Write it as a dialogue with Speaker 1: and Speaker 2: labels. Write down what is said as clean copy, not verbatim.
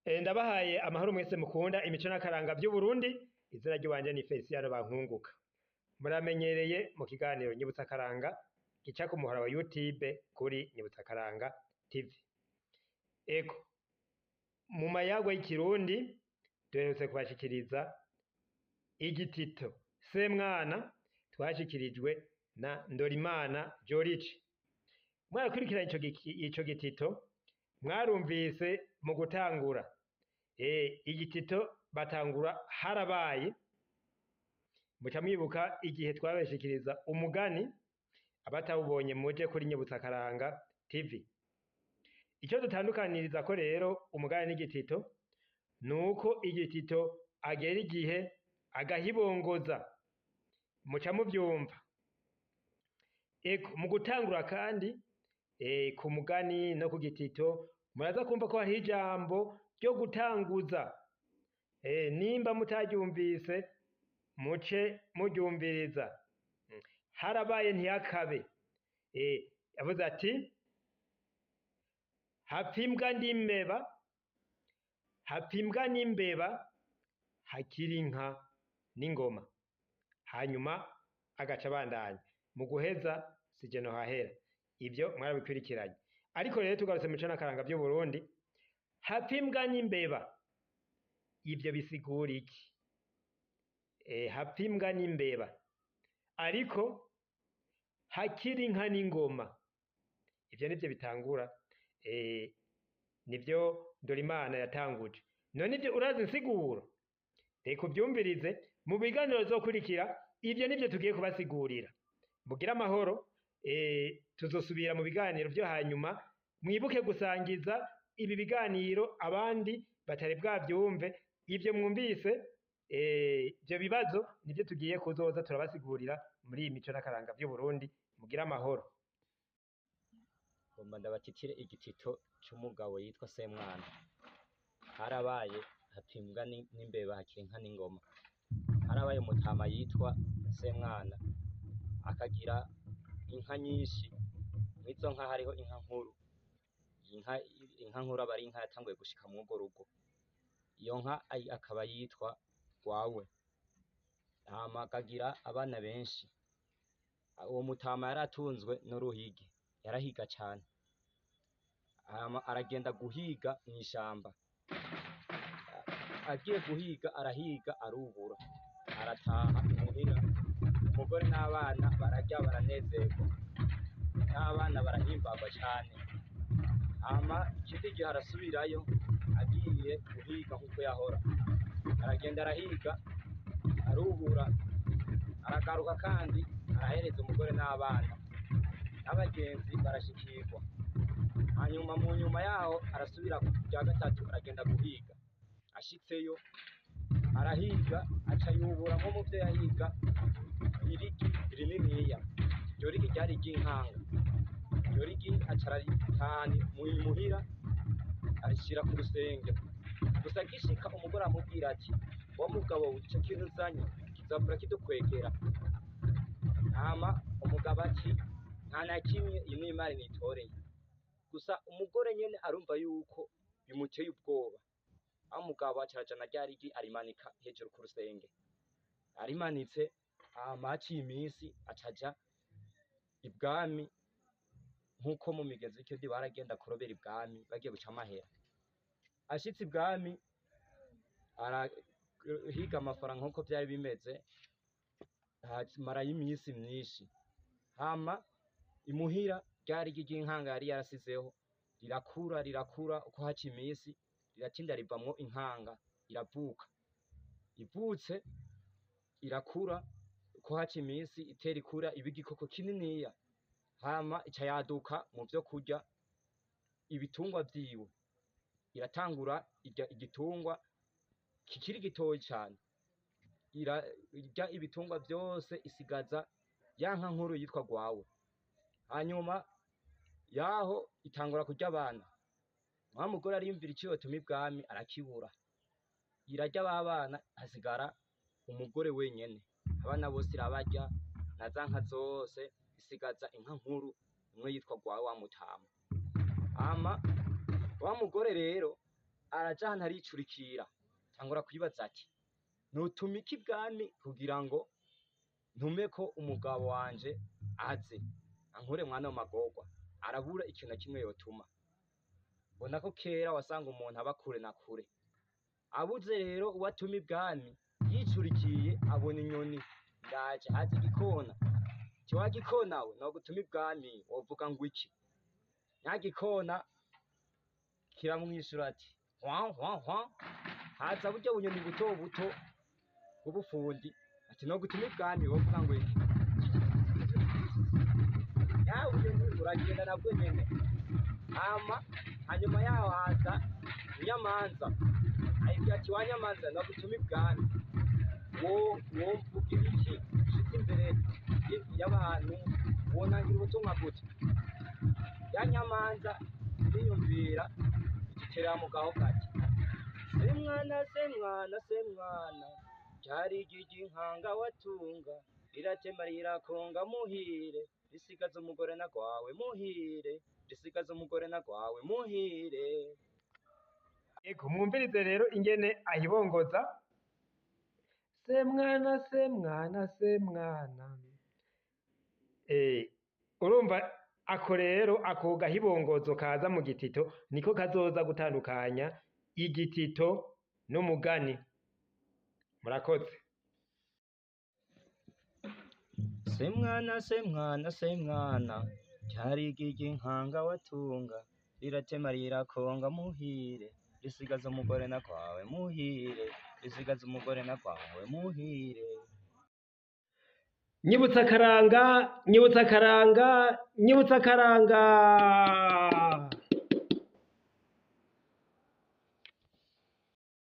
Speaker 1: Ndabahaye amahoro mwese mukunda imico n'akaranga vy'Uburundi, izina ry'iwanje ni Feliciano Bankunguka. Muramenyereye mu kiganiro Nyibutsa Akaranga gica ku muhora wa YouTube kuri Nyibutsa Akaranga TV. Ego, mu mayagwa y'ikirundi duherutse kubashikiriza igitito Semwana twashikirijwe na Ndorimana Joriji. Mwarakurikiranye ico gitito, mwarumvise mu gutangura. Igitito batangura harabaye, muca mwibuka igihe twabashikiriza umugani, abatawubonye muje kuri Nyibutsa Akaranga TV. Ico dutandukaniriza ko rero umugani n'igitito, nuko igitito agera igihe agahibongoza, muca muvyumva. Ego, mu gutangura kandi ku mugani no ku gitito muraza kumva ko hariho ijambo ryo gutanguza. Nimba mutaryumvise muce muryumviriza. Harabaye ntiyakabe. Yavuze ati hapfa imbwa n'imbeba, hapfa imbwa n'imbeba, hakiri inka n'ingoma. Hanyuma agaca abandanya. Mu guheza sije nohahera. Ivyo mwarabikurikiranye. Ariko rero tugarutse mu mico n'akaranga vy'Uburundi, hapfa imbwa n'imbeba, ivyo bisigura iki? Hapfa imbwa n'imbeba, ariko hakiri inka n'ingoma. Ivyo nivyo bitangura, nivyo Ndorimana yatanguje. None ivyo urazi insiguro? Reka uvyumvirize mu biganiro bizokurikira, ivyo nivyo tugiye kubasigurira. Mugire amahoro, tuzosubira mu biganiro vyo hanyuma. Mwibuke gusangiza ibi biganiro abandi batari bwavyumve. Ivyo mwumvise, ivyo bibazo nivyo tugiye kuzoza turabasigurira muri iyi mico n'akaranga vy'Uburundi. Mugire amahoro.
Speaker 2: Ngomba ndabatitire igitito c'umugabo yitwa Semwana. Harabaye hapfa imbwa n'imbeba hakiri inka n'ingoma. Harabaye umutama yitwa Semwana, akagira inka nyinshi. Mwizo nka hariho inka nkuru. Inka nkuru aba ari inka yatanguye gushika mw'urwo rugo. Iyo nka akaba yitwa Rwawe. Hama akagira abana benshi. Uwo mutama yaratunzwe n'uruhigi, yarahiga cane. Hama aragenda guhiga mw'ishamba. Agiye guhiga arahiga arubura, arataha imuhira. Umugore n'abana bararya baranezerwa, n'abana barahimbarwa cane. Hama ikindi gihe arasubirayo agiye guhiga nkuko yahora, aragenda arahiga arubura, aragaruka kandi arahereza umugore n'abana n'abagenzi barashikirwa. Hanyuma mu nyuma yaho arasubira rya gatatu aragenda guhiga. Ashitseyo arahiga, aca yubura nko muvyo yahiga irigi rininiya. Iryo rigi ryari iry'inkanga. Iryo rigi aca araritahana muhira, arishira ku rusenge. Gusa agishika umugore aramubwira ati wa mugabo we, ico kintu uzanye kizovura kidukwegera. Hama umugabo ati nta na kimwe, iyi ni imari nitoreye. Gusa umugore nyene arumva yuko bimuteye ubwoba. Aho umugabo aca arajana rya rigi arimanika hejuru ku rusenge. Arimanitse, hama haciye iminsi aca aja ibwami, nkuko mu migenzo y'ikirundi baragenda kurobera ibwami bagiye guca amahera. Ashitse ibwami arahiga amafaranga nkuko vyari bimeze, hamarayo iminsi myinshi. Hama imuhira rya rigi ry'inkanga yari yarasizeho rirakura, rirakura uko haca iminsi, riratinda rivamwo inkanga iravuka. Ivutse irakura uko haca iminsi, itera ikura iba igikoko kininiya. Hama ica yaduka mu vyo kurya ibitungwa vyiwe. Iratangura irya igitungwa kikiri gitoyi cane, irya ibitungwa vyose, isigaza ya nka nkuru yitwa Rwawe. Hanyuma yaho itangura kurya abana. Wa mugore ariyumvira ico yotuma ibwami arakibura. Irarya ba bana, hasigara umugore wenyene. Abana bose irabarya na za nka zose, isigaza inka nkuru imwe yitwa Rwawe wa mutama. Hama wa mugore rero Araja ahantu aricurikira, atangura kwibaza ati notuma iki ibwami kugira ngo ntumeko umugabo wanje aze ankure mwana w'amagorwa. Arabura ikintu na kimwe yotuma. Mbona ko kera wasanga umuntu aba kure na kure. Abuze rero uwo atuma ibwami, yicurikiye abona inyoni ndaje, haza igikona. Ati wa gikona we, nogutuma ibwami wovuga ngo iki? Nya gikona kiramwishura ati hwa hwa hwa. Haza burya bunyoni buto buto bw'ubufundi, ati nogutuma ibwami wovuga ngo iki? Nya bunyoni uragenda nabwo nyene. Hama hanyuma yaho haza inyamanza, ayibwira ati wa nyamanza, nogutuma ibwami wo womvugira iki ushitse imbere y'abantu, wonangira ubutumwa gute? Ya nyamanza iriyumvira, igiterera mu gaho gati semwana semwana semwana, ryari igigi nkanga watunga, riratema rirakonga muhire, risigaza umugore na gwawe muhire, risigaza umugore na gwawe muhire.
Speaker 1: Ego, mwumvirize rero ingene ahibongoza: semwana semwana semwana. Urumva ako rero, ako gahibongozo kaza mu gitito niko kazoza gutandukanya igitito n'umugani. Murakoze.
Speaker 2: Semwana semwana semwana, ryari igigi nkanga watunga, riratema rirakonga muhire, risigaza umugore na kwawe muhire, risigaza umugore na kwawe muhire.
Speaker 1: Nyibutsa akaranga, nyibutsa akaranga, nyibutsa akaranga.